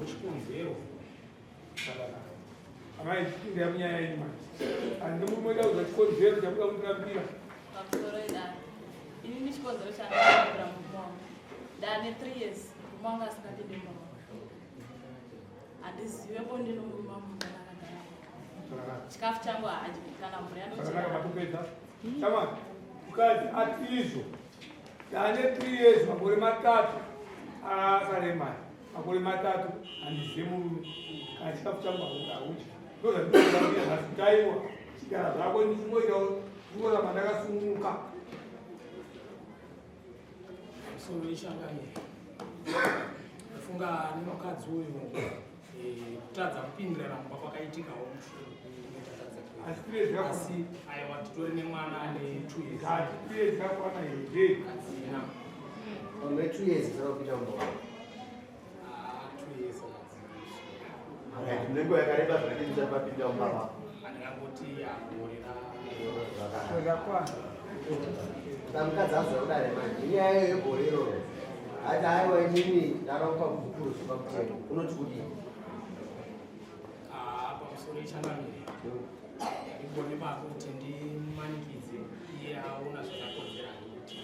Chikonzero. Amai, chipinda munyaya yenyu manje. Handinomuda kuza chikonzero chamuda kundirambira. Pamusoro idare. Inini chikonzero chandirambira murume wangu. Ndane 3 years murume wangu asingandide mumba mangu. Handizive bonde nomurume wangu mumba. Chikafu changu haadyi kana mvura Zvakanaka yanochera. matopedza. Chama, mukadzi ati izvo. Ndane 3 years makore 3 asaremara. Makore 3 handizive murume. Kana chikafu changu haudyi. Ndozvandinokurambira nhasi kuti aiwa. Chigara zvako ndichingoitawo ndingoramba ndakasununguka. Pamusoro ichangamire. Ndafunga nemukadzi uyu kutadza kupindirana mumba kwakaitikawo mushure mekunge tatadza kuita. Asi 3 years yakakwana. Asi aiwa titori nemwana ane 2 years. Ndati 3 years yakakwana here? Hadzina. Pamwe 2 years isara kupinda mumba wako. Ah, 2 years hadzina. Right, munenguva yakareba zvakadini musati mapinda mumba mako? Handingangoti gore Saka mukadzi azwa kudare manje, inyaya iyo yegore iroro. Ati aiwa inini ndarakupa gupuro zvepamutemo. Unoti kudii? Ah, pamusoro ichangamire. Ndigone pako kuti ndimanikidze iye aona zvakakodzera kuti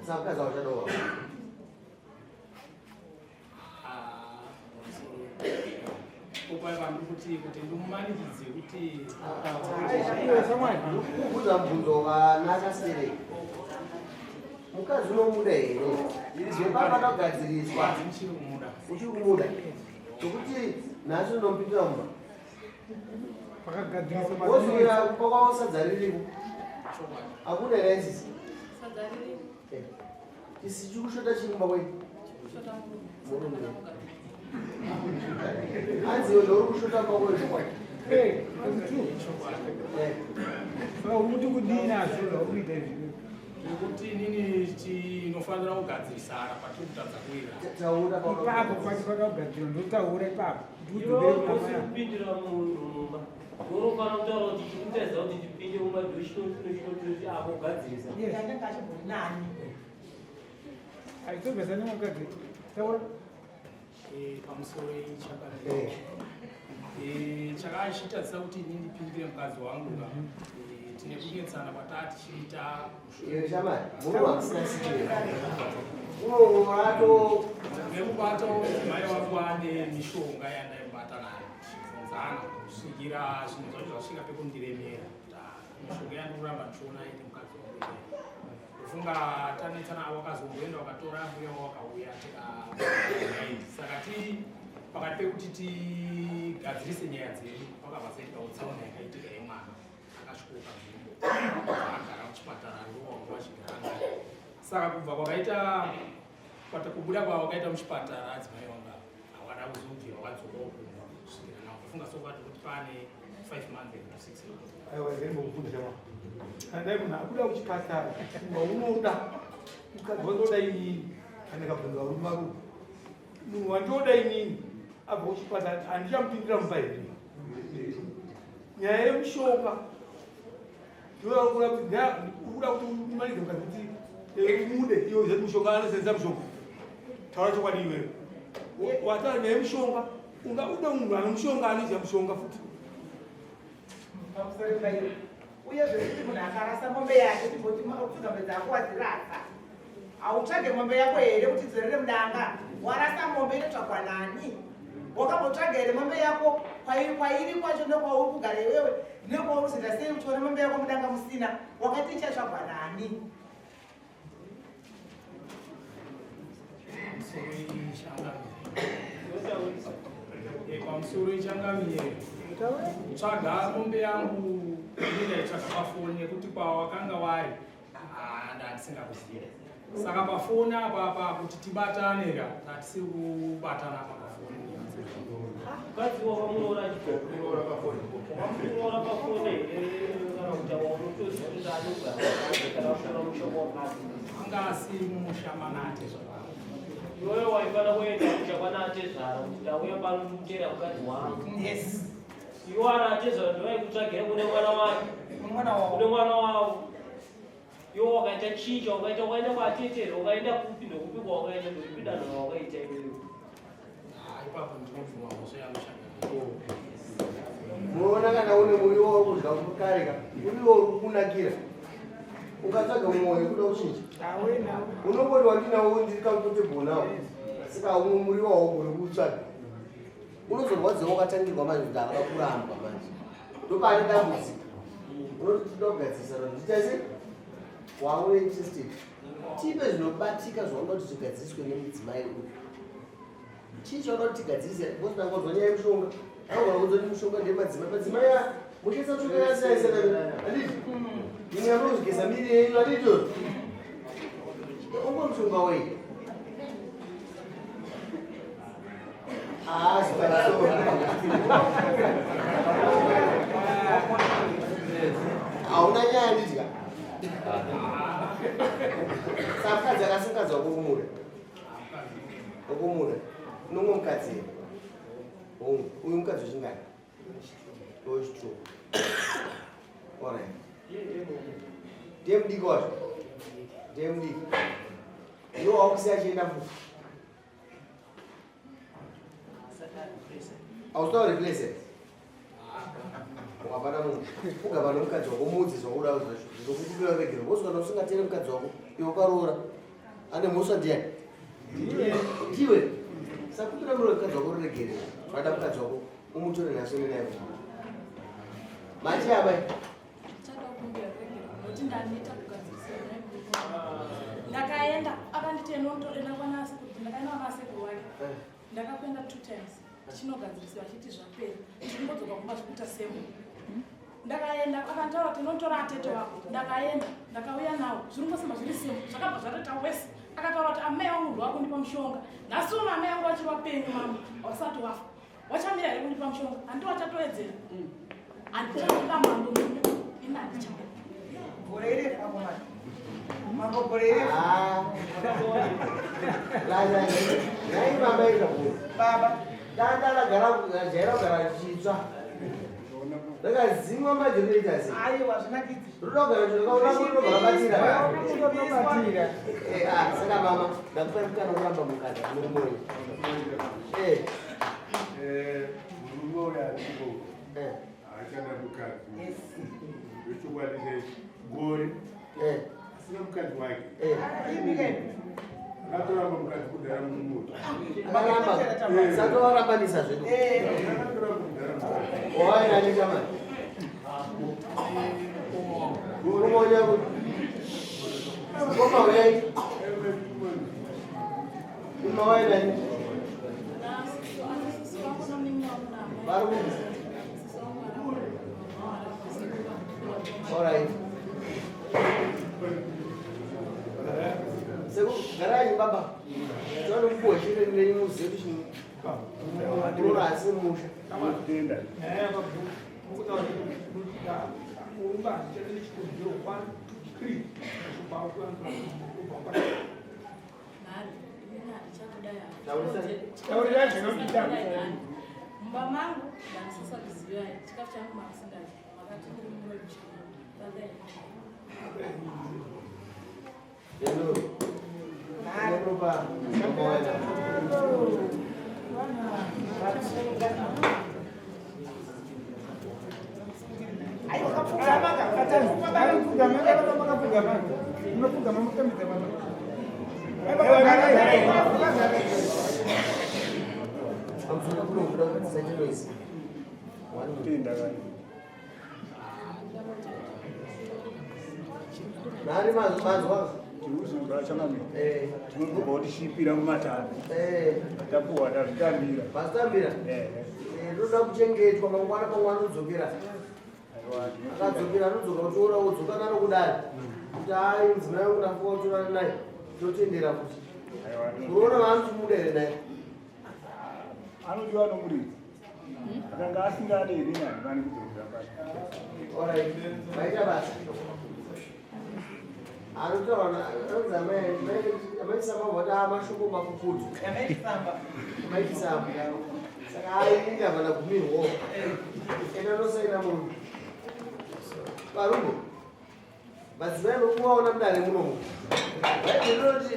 Saka mukadzi auchadowa. Ah, pamusoro. Upai vanhu kuti ndimumanikidze kuti Ndikukubvunza mubvunzo wakanaka serei. Mukadzi unomuda here? Zvepapa ndagadziriswa. Ndichiri kumuda. Uchiri kumuda. Nokuti nhasi unomupindira mumba. Pakagadziriswa Wozouya kumba kwavo sadza ririko. Chokwadi. Hakuna here isisi? Sadza ririko. Isi chiri kushota chiri kumba kwenyu. Kushota murume. Murume. Ndakugadzirisa. Hanzi iwe ndouri kushota kumba kwenyu chokwadi. Saka uri kuti kudii nazvo zvauri kuita izvi? Nekuti inini tinofanira kugadzirisana patiri kutadza kuwirirana. Taura Ipapo pacho pakagadzirwa ndotaura ipapo. Iwe ukosi kupindira munhu mumba. Unofana kutaura kuti chikutaridza kuti chipinde mumba ndochinotinoti apo kugadzirisa. Yange achimbori nani. Aitobvesa nemukadzi. Taura. Pamusoro ichakanaka. Chakachitadzisa kuti inini ndipindire mukadzi wangu ka. Tine kunetsana kwataa tichiita Iwe shamari, murume wakusina sikira. Unorato nekubata mudzimai wangu ane mishonga yandaibata nayo tichibvunzana kusvikira zvinhu zvacho zvasvika pekundiremera. Mishonga yandikuramba ndichiona ine mukadzi wangu iyeyo. Kufunga tanetsana wakazomboenda wakatora mbuya wakauya tika saka ti pakati pekuti tigadzirise nyaya dzedu pakabva saitika utsaona yakaitika yemwana akasvikoka nzvimbo agara muchipatara ndowangu vachigara naye. Saka kubva kwakaita kwata kubuda kwawakaita muchipatara adzimai wanga hawana kuzobvira wadzokawo kumba kusvikira nawo kufunga sokwati kuti pane 5 months and 6 months. Aiwa, ndaimbokubvunza chama. Kana dai munhu abuda kuchipatara, waunoda, mukadzi wandoda inini, kana kabvunza varume vako, munhu wandoda inini, abva kuchipatara, handichamupindira mumba here? Nyaya yemushonga, ndoyakuda kuti ukuda kuti umanikidze mukadzi kuti umude, iwe uzive kuti mushonga anosenza mushonga. Taura chokwadi iwewe. Wataura nyaya yemushonga, ungaude munhu ane mushonga anoziva mushonga futi. Pamusoro paio. Uye zvekuti munhu akarasa mombe yake timboti kupfudza mombe dzako wadzirasa. Hautsvage mombe yako here kuti idzorere mudanga? Warasa mombe inotsvagwa nani? Wakambotsvaga here mombe yako kwairi kwacho nekwauri kugara iwewe nekwauri kuzoita sei kuti uone mombe yako mudanga musina? Wakati ichatsvagwa nani? Pamusoro ichangamire. Kutsvaga mombe yangu ini ndaitsvaga pafoni nekuti kwawakanga wari ndandisingakuziva. Saka pafoni apa apa kuti tibatane ka tatisiri kubatana apa pafoni. Mukadzi wakamuroora achibva wakamuroora pafoni here kana kuti waunotoziva kuti anogara kana kutora mushonga wakati? Anga asi mumusha manatezvara. Iwewe waifana kuenda kumusha kwanatezvara kuti ndauya pano ndikutera mukadzi wangu. Yes. Iwo ana atezvara ndovaikutsvagira kune mwana wake. Mwana wavo. Kune mwana wavo. Iwo wakaita chii chawakaita? Wakaenda kwatetero, wakaenda kupi ndokupi kwawakaenda, ndokupi danho rawakaita iwewe? Ipapo ndinobvuma mhosva yangu shaka. Munoona kana une muriwo wauri kudya kare ka, muriwo uri kukunakira. Ukatsvaga mwoyo kuda kuchinja. Unongoti wandinawo ndiri comfortable nawo. Saka umwe muriwo haugoni kuutsvaga. Unozorwadziwa wakatangirwa manje kuti havada kurambwa manje. Ndopane dambudziko. Unoti tinoda kugadzirisa vanhu. Ndiita sei? Wawe interested. Tipe zvinobatika zvaunoda kuti zvigadziriswe nemudzimai uyu. Chii chaunoda kuti tigadzirise? Because ndangonzwa nyaya yemushonga. Anogona kunzwa kuti mushonga ndeyemadzimai. Madzimai aya mushandisa mishonga yakasiyana siyana. Handiti? Imwe yamunozvigeza miri yenyu handiti? Ungo mushonga wei? Ah, hauna nyaya handiti ka? Saka mukadzi akasimukadzi wako kumuda. Wakumuda. Unomwe mukadzi here? Hongu. Uyu mukadzi wechingani? Wechitwo. Alright. Ndiye mudiki wacho. Ndiye mudiki. Iwe wakusiya achienda futi. Hausitawo replace it. Ukapana munhu ugava nomukadzi wako muudze zvakuda zvacho zvokukumbira regero wozi kana usingatere mukadzi wako iwe ukaroora ane mhosva ndiyani? Ndiwe. Sakumbira muroora mukadzi wako ruregerero vada mukadzi wako umutore nhasi uende naye kumba. Mati amai. Ndakaenda akanditi enda kwanasekuru, ndakaenda kwanasekuru wake, ndakakuenda 2 times chinogadzirisiwa achiti zvapera, ndirimbodzoka kumba zvikuita semo. Ndakaenda akantaura kuti inotora atete wako, ndakaenda ndakauya nawo zviri ngosema zviri semo, zvakabva zvatoita wese. Akataura kuti amai vangu ndo vakundipa mushonga nhasi uno, amai vangu vachiri vapenyu mama, wasati wafa wachamira here kundipa mushonga? Handi wachatowedzera, handichakuda mambo murume ini handichakuda. Gore irefu akomana. Mambo gore irefu. Ah. Nai mama ita kuti. Baba. Danda ragara jaira kugara richitsva. Rakadzimwa manje kuita sei? Aiwa zvinakidzi. Ruda kugara chinokaona kuti runobatira. Runobatira. Eh, ah, saka mama, ndakupa mukana kuramba mukadzi murume uyu. Eh. Eh, murume uyu ariko. Eh. Haachada mukadzi. Yes. Ndochokwadi chaicho. Gore. Eh. Asina mukadzi wake. Eh. Akatoramba mukadzi kudhara mumuti. Akaramba. Saka warambanisa zvedu. Eh. Akatoramba kudhara mukadzi. Wawaina neka manje. Unoona kuti Koma uyai. Ima waina ni. Vari kupi? Alright. Seku garai baba. Tinoda kupuwa chire nenyu muzive kuti chii. Muroora asi musha. Tinotenda. Taurira zvinopita. Mumba mangu ndandisisa kuziva chikafu changu makusingadyi, makati ndiri muroi mushonga. Hello. Hello ba. Mama waina. Aiwa kapfugama ka. Akapfugama, akapfugama. Munopfugama mutambidza mama. Pamusoro kunobuda kuti tisaite noise. One minute. Tenda kani. Nari manzwa. Tiuzura changamire. Eh. Tinobva kuti chipira mumatare. Eh. Tapuwa tazvitambira. Mazitambira. Eh. Eh, ndoda kuchengetwa mangwana pamwe anodzokera. Aiwa tinotenda. Akadzokera anodzoka kutora wodzoka naro kudai. Kuti hayi mudzimai wangu ndafunga kutorana naye. Totendera kuti. Aiwa tinotenda. Kuroora vaanotimuda here naye? Anodiwa nomuridzi. Akanga asingade here nani kudzokera pasi. Alright, maita basa. Anotaura anonzi amai Tsamba vati a mashoko makukutu. Amai Tsamba. Saka ainini havana gumirwawo. Enda nosaina munhu. Varume, madzimai muri kuvaona mudare munomu. Bhaibheri rinoti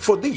For these